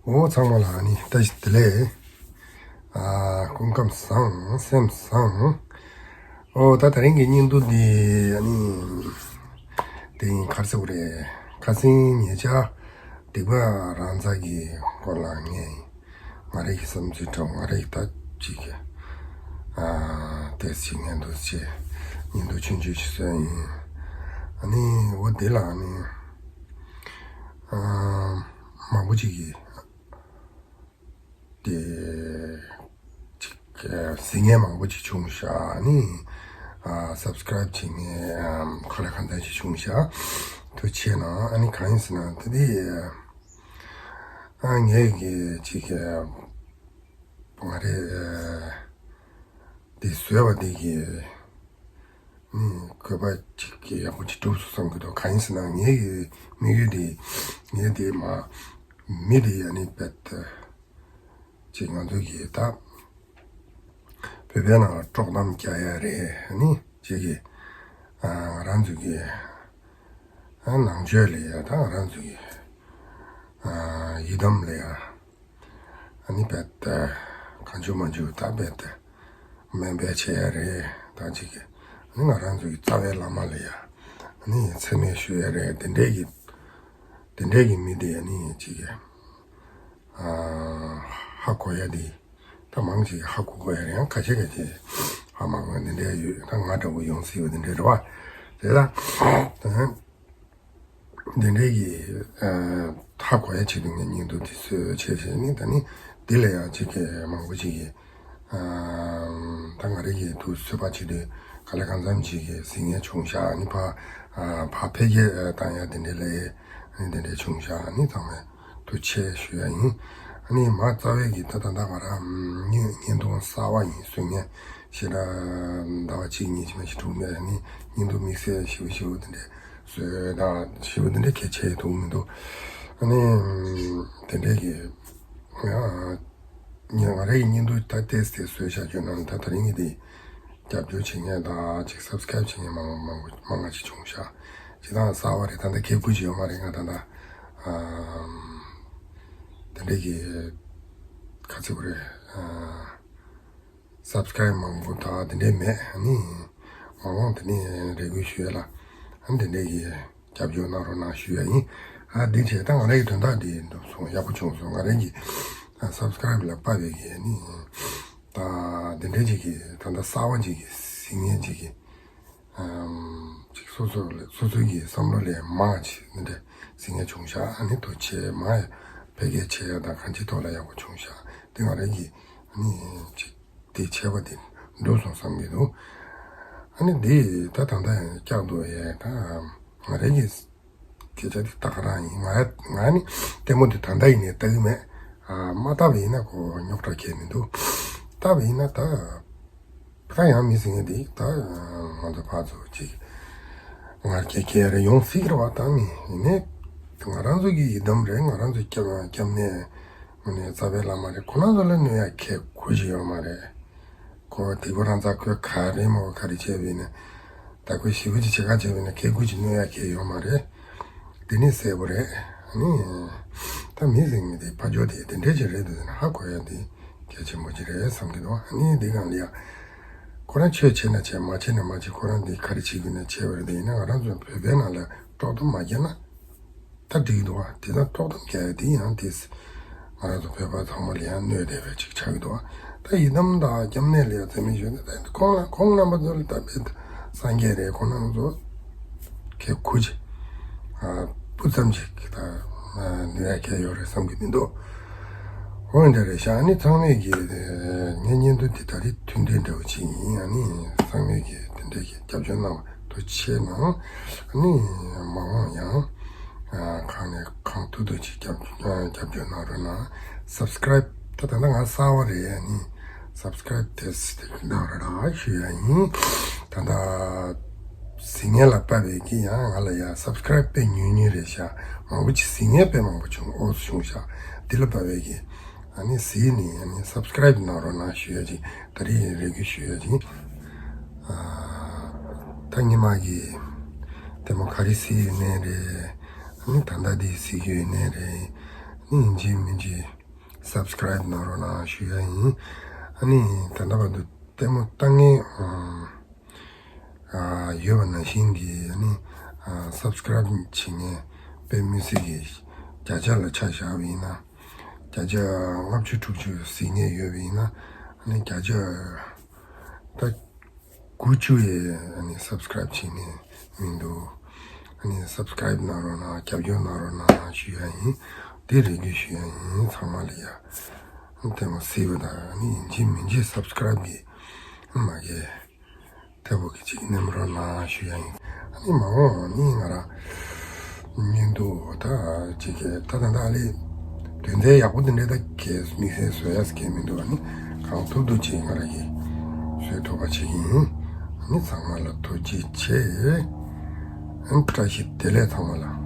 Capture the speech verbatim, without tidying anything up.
འོ་ཚང་མ་ལ་ཨ་ནི་བཀྲ་ཤིས་བདེ་ལེགས། ཨ་སྐུ་ཁམས་བཟང་སེམས་བཟང་། འོ་ད་དེ་རིང་གི་བརྙན་ཐུང་འདི་ཨ་ནི་དེ་ཡིན་ག་རེ་ཟེར་དགོས་རེད། ཁ་སང་ཉེ་ཆར་སྡིག་པ་རང་ཚ་གི་སྐོར་ལ་ངས་ང་རང་གི་བསམ་ཚུལ་དྲངས། ང་རང་གི་ད་ཅིག་གི་ཨ་ཏོག་ཙམ་ཅིག་བརྙན་ཐུང་ཅིག་བརྙན་ཐུང་ཆུང་ཆུང་ཞིག་བཟོས་ཡིན། ཨ་ནི་འོ་དེ་ལ་ཨ་ནི་ཨ་མང་པོ་ཅིག་གིས་དེ་ཅིག་གཟིགས་མཁན་མང་པོ་ཅིག་བྱུང་ཤག་ཨ་ནི་ཨ་སབ་སི་ཀ་རའིབ་བྱེད་མཁན་ཨམ་ག་ལེ་གང་འཚམ་ཅིག་བྱུང་ཤག་ཐུགས་རྗེ་ཆེ་གནང་། ཨ་ནི་གང་ཡིན་ཟེར་ན་དེ་དེ་ཨ་ངས་ཀྱི་ཅིག་ང་རེ་དེ་བཟོས་པ་དེ་གི་ནི་བཀོད་པ་ཅིག་གི་ཡག་པོ་ཅིག་གྲུབ་སོང་བསམ་གྱི་འདུག་གང་ཡིན་ཟེར་ན་ངའི་དམིགས་ཡུལ་དེ་ངའི་དེ་མ་མི་དེ་ཡ་ནི་བེད་ཅིག་ང་ཚོ་གི་ད་བོད་པའི་ནང་ལ་དཀྲོག་གཏམ་རྒྱག་ཡ་རེད། ནི་ཅིག་གི་ང་རང་ཚོ་གི་ནང་ཆོས་ལ་ཡ་ད་ང་རང་ཚོ་གི་ཡི་དམ་ལ་ཡ། ཨ་ནི་བེད་གང་བྱུང་མ་བྱུང་ད་བེད་སྨན་པ་བྱེད་ཡ་རེད། ད་ཅིག་གི་ཨ་ནི་ང་རང་ཚོ་གི་རྩ་བའི་བླ་མ་ལ་ཡ་ཨ་ནི་མཚན་སྨད་ཞུ་ཡ་རེད། དེ་འདྲས་ཀྱི་དེ་འདྲས་ཀྱི་མི་དེ་ཨ་ནི་ཅིག་གི་ཧ་གོ་ཡ་དེ་ད་མང་ཅིག་ཧ་གོ་གོ་ཡ་རེད། ཡང་ཁ་ཤས་ཁ་ཤས་ཧ་མ་གོ་ཡ་དེ་འདྲས་ཡོད། ད་ང་འདྲ་བོ་ཡོང་སྲིད་པ་དེ་འདྲས་རེད་བ། དེ་ལ། དེ་འདྲའི་གི་ཧ་གོ་ཡ་ཆེད་དུ་ངས་བརྙན་ཐུང་དེ་བཟོས་བྱས་བྱས་ནི་ད་ནི་འདི་ལ་ཡང་ཅིག་གི་མང་པོ་ཅིག་གི་ད་ང་རེ་གི་འདུག་བཟོས་པ་ཆེད་དུ་ག་ལེ་གང་འཚམ་ཅིག་གི་གཟིགས་མཁན་བྱུང་ཤག་ནི་ཕ་ཕ་འཕེལ་རྒྱས་བཏང་ཡ་དེ་འདྲའི་ལས་ནི་དེ་འདྲའི་བྱུང་ཤག་ནི་ཚང་མས་ཐུགས་རྗེ་ཆེ་ཞུ་ཡ་ཡིན། ཨ་ནི་མ་རྩ་བའི་གི་ད་ད་ད་ང་རང་བརྙན་བརྙན་ཐུང་གསར་བ་ཡིན་བཟོས་མཁན་ཞེ་དྲག་ཟླ་བ་གཅིག་གཉིས་ཅིག་མ་ཞིག་འགྲོ་མེད། ཨ་ནི་བརྙན་ཐུང་དམིགས་བསལ་ཞིབ་ཞིབ་དེ་འདྲའི། བཟོས་དང་ཞེ་པོ་འདི་འདྲའི་གལ་ཆེ་འདུག་མི་འདུག་ཨ་ནི་དེ་འདྲའི་གི་ང་ང་རའི་བརྙན་ཐུང་ད་ཏོག་ཙམ་བཟོས་བཞག་རྒྱུ་ནང་ད་དེ་རིང་གི་དེ་རྒྱབ་སྐྱོར་བྱེད་མཁན་དང་ཅིག་སབ་སི་ཀ་རའིབ་བྱེད་མཁན་མང་མང་མང་ང་ཅིག་བྱུང་ཤག་ཅིག་དང་གསར་བ་རེད། ད་ལྟ་ཁེ་ཁུར་ཅིག་ཡོད་མ་རེད། ང་ད་ལྟ་དེ་འདྲའི་གི་ག་ཚོད་རེད། སབ་སི་ཀ་རའིབ་མང་པོ་དང་དེ་འདྲའི་མེད། ཨ་ནི་མ་འོངས་དེ་ནས་རེ་སྐུལ་ཞུ་ཡ་ལ་ཨ་ནི་དེ་འདྲའི་གི་རྒྱབ་སྐྱོར་གནང་རོགས་གནང་ཞུ་ཡ་ཡིན། ཨ་འདི་བྱས་ད་ང་རའི་གི་དོན་དག་འདི་འགྲུབ་སོང་། ཡག་པོ་བྱུང་སོང་། ང་རའི་གི་སབ་སི་ཀ་རའིབ་ལ་དཔག་པའི་གི་ཨ་ནི་ད་དེ་འདྲའི་ཅིག་གི་ད་ལྟ་གསར་བ་ཅིག་གི་གཟིགས་མཁན་ཅིག་གི་ཅིག་སོ་སོ་ལ་སོ་སོའི་གི་བསམ་བློ་ལས་མང་ཅིག་འདི་འདྲ་གཟིགས་མཁན་བྱུང་ཤག་ཨ་ནི་ཐུགས་རྗེ་ཆེ། མང་ཡ་འཕེལ་རྒྱས་བྱེད་ཡ་དང་གང་ཅིའི་ཐོག་ལ་ཡག་པོ་བྱུང་ཤག་དེ་ང་རང་གི་ཨ་ནི་ཅིག་དེ་བྱས་པ་དེ་འགྲུབ་སོང་བསམ་གྱི་འདུག་ཨ་ནི་འདི་ད་ད་ལྟ་ཡང་བསྐྱར་དུ་ཡས་ད་ང་རང་གི་སྐད་ཆ་དེ་ད་ག་རང་ཡིན། ང་ང་ནི་ལྟད་མོ་དེ་ད་ལྟ་ཡིན་ནས་ལྟ་གི་མེད། ཨ་མ་ལྟ་བ་ཡིན་ན་ཁོ་རྙོག་དྲ་གང་ཡང་མི་འདུག་ལྟ་བ་ཡིན་ན་ད། ད་ཡང་མི་ཟེར་མཁན་དེ་ད་ང་ཚོ་ཕར་ཚུར་ཅིག་ང་རྒྱལ་སྐྱེ་རེ་ཡོང་སྲིད་ཀྱི་རེད་བ། ད་མི་ཡིན་ནའི་ང་རང་ཚོ་གི་ཡི་དམ་རེད། ང་རང་ཚོ་སྐྱབས་སྐྱབས་གནས་ངོས་ནས་རྩ་བའི་བླ་མ་རེད། ཁོ་རང་ཚོ་ལ་གནོད་ཡ་གལ་ཁུར་ཅིག་ཡོད་མ་རེད། ཁོ་དེ་ཁོ་རང་ཚ་ཁོས་ག་རེ་མོ་ག་རེ་བྱས་པ་ཡིན་ན་ད་ཁོས་ཞེ་པོ་ཅིག་བྱེད་ག་བྱས་པ་ཡིན་ན་གལ་ཁུར་ཅིག་གནོད་ཡ་གལ་ཡོད་མ་རེད། དེ་ནི་གསལ་པོ་རེད། ཨ་ནི་ད་མི་ཟེར་མཁན་དེ་ཕ་ཇོ་དེ་དེ་འདྲས་ཅིག་རེད་འདུག་ཟེར་ན་ཧ་གོ་ཡ་དེ་གལ་ཆེན་པོ་ཅིག་རེད་བསམ་གྱི་འདུག་ཨ་ནི་འདི་གང་ལ་ཡ་ཁོ་རང་ཆོས་བྱེད་ན་བྱེད། མ་བྱེད་ན་མ་བྱེད། ཁོ་རང་འདི་ག་རེ་བྱེད་དགོས་ན་བྱེད་པ་རེད། དེ་ཡིན་ན་ང་རང་ཚོ་བོད་པའི་ནང་ལ་དཀྲོག་གཏམ་མ་རྒྱག་ན་ད་འགྲིག་གི་འདུག་ཨ། དེ་ཚོ་དཀྲོག་གཏམ་རྒྱག་ཡ་དེ་ཡང་དེ་ང་རང་ཚོ་བོད་པ་ཚང་མ་ལ་ཡང་གནོད་བསྡད་པ་ཅིག་ཆགས་ཀྱི་འདུག་ད་ཡི་དམ་དང་སྐྱབས་གནས་ལ་ཡང་རྩ་མེད་ཞུས་ན་ད་ཁོང་ལ་ཁོང་རྣམ་པ་ཚོ་ལ་ད་དཔེ་སངས་རྒྱས་རེད། ཁོང་རྣམ་ཚོ་གལ་ཁུར་ཅིག་སྤུ་ཙམ་ཅིག་ད་ནུས་ཡ་གལ་ཡོད་རེད་བསམ་གྱི་མི་འདུག་འོ་འདྲ་རེད་ཤག་ཨ་ནི་ཚང་མས་ཀྱི་ངའི་བརྙན་ཐུང་འདི་ད་རེས་ཐུང་ཐུང་འདྲ་བོ་ཅིག་ཡིན། ཨ་ནི་ཚང་མས་ཀྱི་དེ་འདྲ་གི་རྒྱབ་སྐྱོར་གནང་བ་ཐུགས་རྗེ་ཆེ་གནང་། ཨ་ནི་མ་འོངས་ཡང་གང་ནས་གང་ཐུབ་ཐུབ་ཅིག་རྒྱབ་རྒྱབ་སྐྱོར་གནང་རོགས་གནང་། སབ་སི་ཀ་རའིབ་ད་ད་ལྟ་ང་གསར་པ་རེད། ཨ་ནི་སབ་སི་ཀ་རའིབ་དེ་གནང་རོགས་གནང་ཞུ་ཡ་ཡིན། ད་ལྟ་གཟིགས་མཁན་ལ་དཔག་པའི་གི་ཡང་ང་ལ་ཡང་སབ་སི་ཀ་རའིབ་དཔེ་ཉུང་ཉུང་རེད་ཤག་མང་པོ་ཅིག་གཟིགས་མཁན་དཔེ་མང་པོ་བྱུང་། ཨོ་བྱུང་ཤག་འདི་ལ་དཔག་པའི་གི་ཨ་ནི་གཟིགས་ནས་ཨ་ནི་སབ་སི་ཀ་རའིབ་གནང་རོགས་གནང་ཞུ་ཡ་ཅིག་ད་རེས་རེ་སྐུལ་ཞུ་ཡ་ཅིག་ད་ཉི་མ་གི་ལྟད་མོ་ག་རེ་གཟིགས་ཡོད་ནའི་རེད། ཨ་ནི་ད་ལྟ་འདི་གཟིགས་ཡོད་ནའི་རེད། ཡིན་གཅིག་མིན་གཅིག་སབ་སི་ཀ་རའིབ་གནང་རོགས་གནང་ཞུ་ཡ་ཡིན། ཨ་ནི་ད་ལྟ་བར་དུ་ལྟད་མོ་ལྟ་མཁན་ཨ་ཡོད་པ་ནང་བཞིན་གྱི་ཨ་ནི་ཨ་སབ་སི་ཀ་རའིབ་བྱེད་མཁན་དཔེ་མི་སྲིད་ཀྱི་བརྒྱ་ཆ་ལ་ཆ་བཞག་པ་ཡིན་ན། བརྒྱ་ཆ་ལྔ་བཅུ་དྲུག་ཅུ་ཟིན་མཁན་ཡོད་པ་ཡིན་ན། ཨ་ནི་བརྒྱ་ཆ་ད་དགུ་བཅུ་ཡས་ཨ་ནི་སབ་སི་ཀ་རའིབ་བྱེད་མཁན་མི་འདུག་ཨ་ནི་སབ་སི་ཀ་རའིབ་གནང་རོགས་གནང་། རྒྱབ་སྐྱོར་གནང་རོགས་གནང་ཞུ་ཡ་ཡིན། དེ་རེ་སྐུལ་ཞུ་ཡ་ཡིན། ཚང་མ་ལ་ཡ་ལྟད་མོ་གཟིགས་པ་དང་ཨ་ནི་ཡིན་གཅིག་མིན་གཅིག་སབ་སི་ཀ་རའིབ་གི་མ་གི་ཐེ་བོ་གི་ཅིག་གནོན་རོགས་གནང་ཞུ་ཡ་ཡིན། ཨ་ནི་མ་འོངས་ནི་ང་རང་ཉིན་དུ་ད་ཅིག་གི་ད་ད་ད་ཨ་ལི་དོན་ཚན་ཡག་པོ་དེ་འདྲ་ད་གས་དམིགས་བསལ་བཟོ་ཡ་ཟེར་མཁན་མི་འདུག་ཨ་ནི་གང་ཐུབ་ཐུབ་ཅིག་ང་རང་གིས་བཟོས་ཐུབ་པ་བྱེད་ཀྱི་ཡིན། ཨ་ནི་ཚང་མ་ལ་ཐུགས་རྗེ་ཆེ། ཨ་ནི་བཀྲ་ཤིས་བདེ་ལེགས་ཚང་མ་ལ།